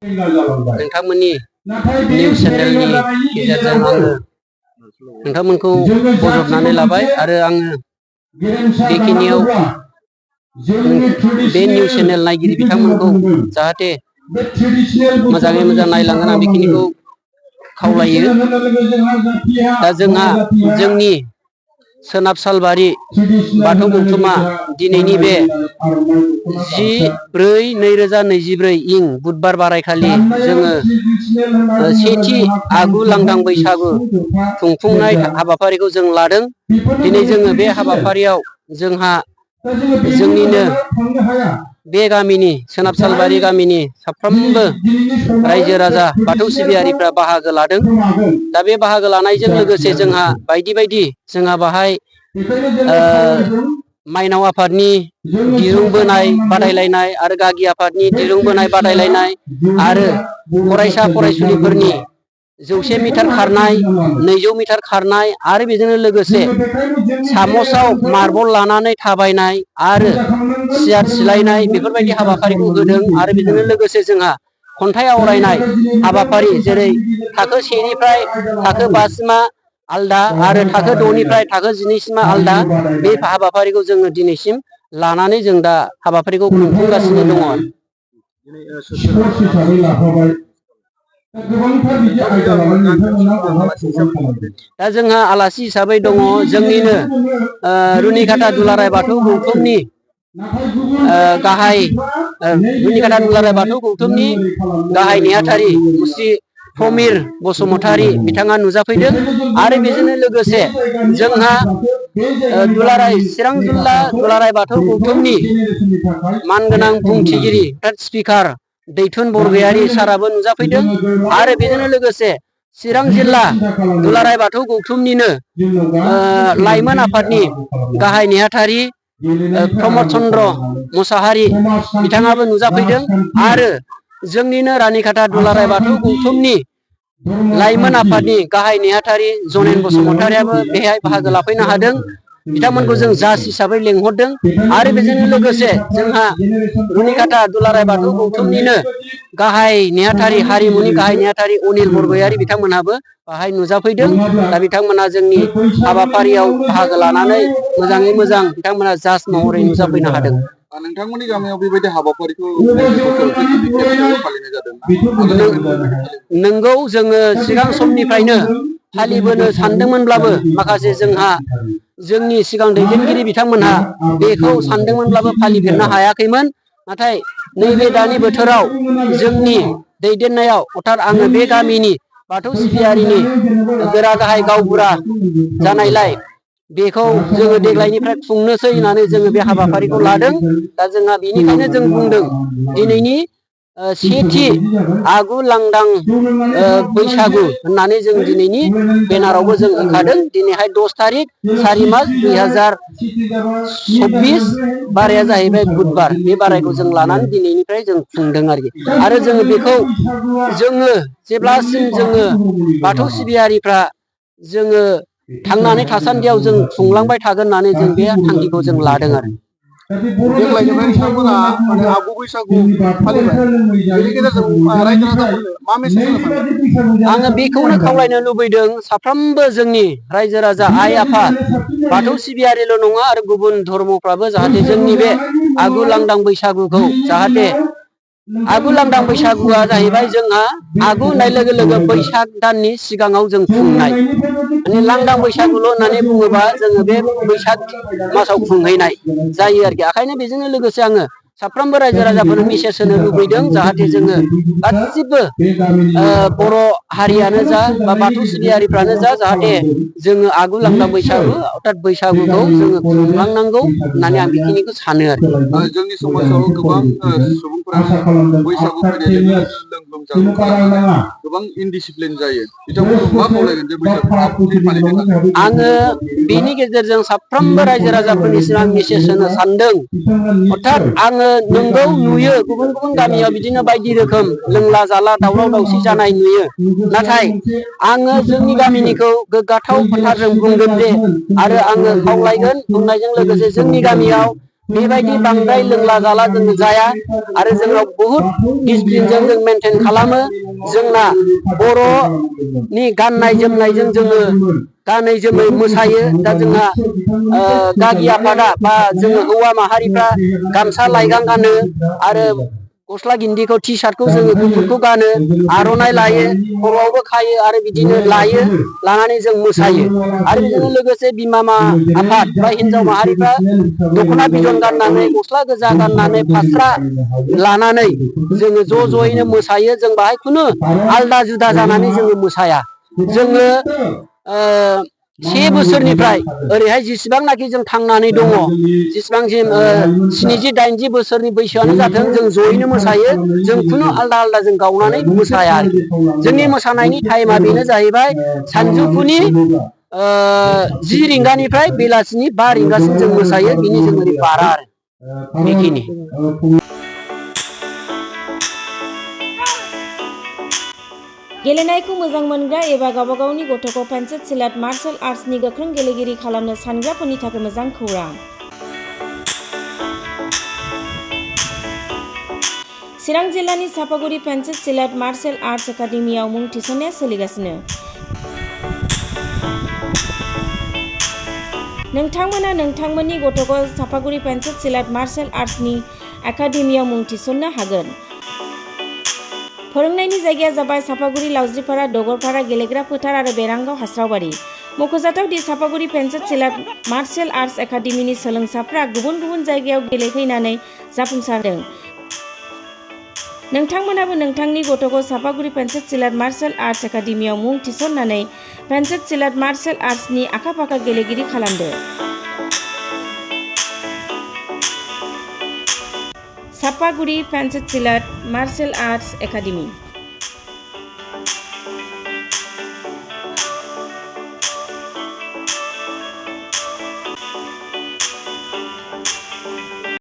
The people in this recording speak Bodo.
नोंथांमोननि निउस चेनेलनि गेजेरजों आङो नोंथांमोनखौ बजबनानै लाबाय आरो आङो बेखिनियाव बे निउस चेनेल नायगिरि बिथांमोनखौ जाहाथे मोजाङै मोजां नायलांगोन आं बेखिनिखौ खावलायो। दा जोंहा जोंनि सोनाब सालबारि बाथौ गौथुमा दिनैनि बे 10/4/2024 इं बुधबार बारायखालि जोङो सेथि आगु लांदां बैसागु खुंफुंनाय हाबाफारिखौ जों लादों। दिनै जोङो बे हाबाफारियाव जोंहा जोंनिनो बे गामिनि सोनाब सालबारि गामिनि साफ्रोमबो रायजो राजा बाथौ सिबियारिफ्रा बाहागो लादों। दा बे बाहागो लानायजों लोगोसे जोंहा बायदि बायदि जोंहा बाहाय माइनाव आफादनि दिरुं बोनाय बादायलायनाय आरो गागि आफादनि दिरुं बोनाय बादायलायनाय आरो फरायसा फरायसुलिफोरनि 100 मिटार खारनाय 200 मिटार खारनाय आरो बेजोंनो लोगोसे सामसआव मार्बल लानानै थाबायनाय आरो सियार सिलायनाय बेफोरबायदि हाबाफारिखौ होदों। आरो बेजोंनो लोगोसे जोंहा खन्थाइ आवरायनाय हाबाफारि जेरै थाखो 1 निफ्राय थाखो 5 सिमा आलदा आरो थाखो 6 निफ्राय थाखो 12 सिमा आलदा बे हाबाफारिखौ जोङो दिनैसिम लानानै जों दा हाबाफारिखौ खुंफुंगासिनो दङ। दा जोंहा आलासि हिसाबै दङ जोंनिनो रुनिकाटा दुलाराय बाथौ गौथुमनि गाहाय रुनिकाटा दुलाराय बाथौ गौथुमनि गाहाय नेहाथारि मुस्रि प्रमिर बसुमतारी बिथाङा नुजाफैदों। आरो बेजोंनो लोगोसे जोंहा चिरां जिल्ला दुलाराय बाथौ गौथुमनि मानगोनां बुंथिगिरि स्पिकार दैथुन बरगयारी साराबो नुजाफैदों। आरो बेजोंनो लोगोसे चिरां जिल्ला दुलाराय बाथौ गौथुमनिनो लाइमोन आफादनि गाहाय नेहाथारि प्रमद चन्द्र मुसाहारि बिथाङाबो नुजाफैदों। आरो जोंनिनो रानिकाटा दुलाराय बाथौ गौथुमनि लाइमोन आफादनि गाहाय नेहाथारि जनेन बसुमतारियाबो बेहाय बाहागो लाफैनो हादों। बिथांमोनखौ जों जाज हिसाबै लेंहरदों। आरो बेजोंनो लोगोसे जोंहा रुनिकाटा दुलाराय बाथौ गौथुमनिनो गाहाय नेहाथारि हारिमुनि गाहाय नेहाथारि अनिल बरगयारी बिथांमोनहाबो बाहाय नुजाफैदों। दा बिथांमोना जोंनि हाबाफारियाव बाहागो लानानै मोजाङै मोजां बिथांमोना जाज महरै नुजाफैनो हादों। नोंथांमोननि गामियाव बेबायदि हाबाफारिखौ फालिनाय जादों। नंगौ, जोङो सिगां समनिफ्रायनो फालिबोनो सानदोंमोनब्लाबो माखासे जोंहा जोंनि सिगां दैदेनगिरि बिथांमोनहा बेखौ सानदोंमोनब्लाबो फालिफेरनो हायाखैमोन। नाथाय नैबे दानि बोथोराव जोंनि दैदेननायाव अर्थात आङो बे गामिनि बाथौ सिबियारिनि गोरा गाहाय गावबुरा जानायलाय बेखौ जोङो देग्लायनिफ्राय खुंनोसै होननानै जोङो बे हाबाफारिखौ लादों। दा जोंहा बेनिखायनो जों बुंदों दिनैनि सेथि आगु लांदां बैसागु होननानै जों दिनैनि बेनारावबो जों होखादों। दिनैहाय 10 तारिख 4 मार्च 2024 बाराया जाहैबाय बुधबार। बे बारायखौ जों लानानै दिनैनिफ्राय जों खुंदों आरोखि। आरो जोङो बेखौ जोङो जेब्लासिम जोङो बाथौ सिबियारिफ्रा जोङो थांनानै थासान्दियाव जों खुंलांबाय थागोन होननानै जों बे थांखिखौ जों लादों आरो। देग्लायनिफ्राय नोंथांमोना आगु बैसागु फालिबाय। बेनि गेजेरजों रायजो राजाफोरनो मा मेसेज होनो सानदों? आङो बेखौनो खावलायनो लुबैदों साफ्रोमबो जोंनि रायजो राजा आइ आफा बाथौ सिबियारिल' नङा आरो गुबुन धर्मफ्राबो जाहाथे जोंनि बे आगु लांदां बैसागुखौ जाहाथे आगु लांदां बैसागुआ जाहैबाय जोंहा आगु होननाय लोगो लोगो बैसाग दाननि सिगाङाव जों खुंनाय। माने लांदां बैसागुल' होननानै बुङोबा जोङो बे बैसाग मासाव खुंहैनाय जायो आरोखि। ओंखायनो बेजोंनो लोगोसे आङो साफ्रोमबो रायजो राजाफोरनो मेसेज होनो लुबैदों जाहाथे जोङो गासिबो बर' हारियानो जा बा बाथौ सिबियारिफ्रानो जा जाहाथे जोङो आगु लांदां बैसागु अर्थात बैसागुखौ जोङो खुंलांनांगौ होननानै आं बेखिनिखौ सानो आरो। जोंनि समाजाव गोबां सुबुंफोरानो बैसागु फैनायजोंनो लोंग्लोम जाग्लुम खालामनानै गोबां इनडिसिप्लिन जायो। बिथांमोनखौ मा खावलायगोन जे बैसागुखौ आब्रुथि फालिनो थाखाय? आङो बेनि गेजेरजों साफ्रोमबो रायजो राजाफोरनिसिम आं मेसेज होनो सानदों। अर्थात आङो नंगौ नुयो गुबुन गुबुन गामियाव बिदिनो बायदि रोखोम लोंला जाला दावराव दावसि जानाय नुयो। नाथाय आङो जोंनि गामिनिखौ गोग्गाथाव खोथाजों बुंगोन जे आरो आङो खावलायगोन बुंनायजों लोगोसे जोंनि गामियाव बेबायदि बांद्राय लोंला जाला जों जाया आरो जोंनाव बहुत डिसिप्लिनजों जों मेनटेन खालामो जोंना बर'नि गाननाय जोमनायजों जोङो गानै जोमै मोसायो दा जोंहा गागि आफादा बा जोङो हौवा माहारिफ्रा गामसा लाइगां गानो आरो गस्ला गिन्दिखौ टि सार्टखौ जोङो गुफुरखौ गानो आर'नाइ लायो खर'आवबो खायो आरो बिदिनो लायो लानानै जों मोसायो आरो बिदिनो लोगोसे बिमा आफाद बा हिन्जाव माहारिफ्रा दख'ना बिदन गाननानै गस्ला गोजा गाननानै फास्रा लानानै जोङो ज' ज'यैनो मोसायो जों बाहाय खुनु आलदा जुदा जानानै जोङो मोसाया जोङो 1 बोसोरनिफ्राय ओरैहाय जेसेबांनाखि जों थांनानै दङ जेसेबांसिम 70-80 बोसोरनि बैसोआनो जाथों जों ज'यैनो मोसायो जों खुनु आलदा आलदा जों गावनानै मोसाया आरोखि जोंनि मोसानायनि टाइमा बेनो जाहैबाय सानजौफुनि 10 रिंगानिफ्राय बेलासिनि 5 रिंगासिम जों मोसायो बिनि जों ओरै बारा आरो बेखिनि गेलेनायखौ मोजां मोनग्रा एबा गावबा गावनि गथ'खौ पेन्सिल सिलाट मार्शल आर्ट्सनि गोख्रों गेलेगिरि खालामनो सानग्राफोरनि थाखाय मोजां खौरां। चिरां जिल्लानि सापागुरि पेन्सिल सिलाट मार्शल आर्ट्स एकाडेमियाव मुं थिसननाया सोलिगासिनो। नोंथांमोना नोंथांमोननि गथ'खौ सापागुरि पेन्सिल सिलाट मार्शल आर्ट्सनि एकाडेमियाव मुं थिसननो हागोन। फोरोंनायनि जायगाया जाबाय सापागुरि लावज्रिपारा दगरपारा गेलेग्रा फोथार आरो बेरांगाव हास्रावबारि। मख'जाथाव दि सापागुरि पेन्सिल सिलाट मार्शल आर्ट्स एकाडेमिनि सोलोंसाफ्रा गुबुन गुबुन जायगायाव गेलेफैनानै जाफुंसारदों। नोंथांमोनाबो नोंथांनि गथ'खौ सापागुरि पेन्सिल सिलाट मार्शल आर्ट्स एकाडेमियाव मुं थिसननानै पेन्सिल सिलाट मार्शल आर्ट्सनि आखा-फाखा गेलेगिरि खालामदो। Sapaguri pencil सिलाट martial arts academy.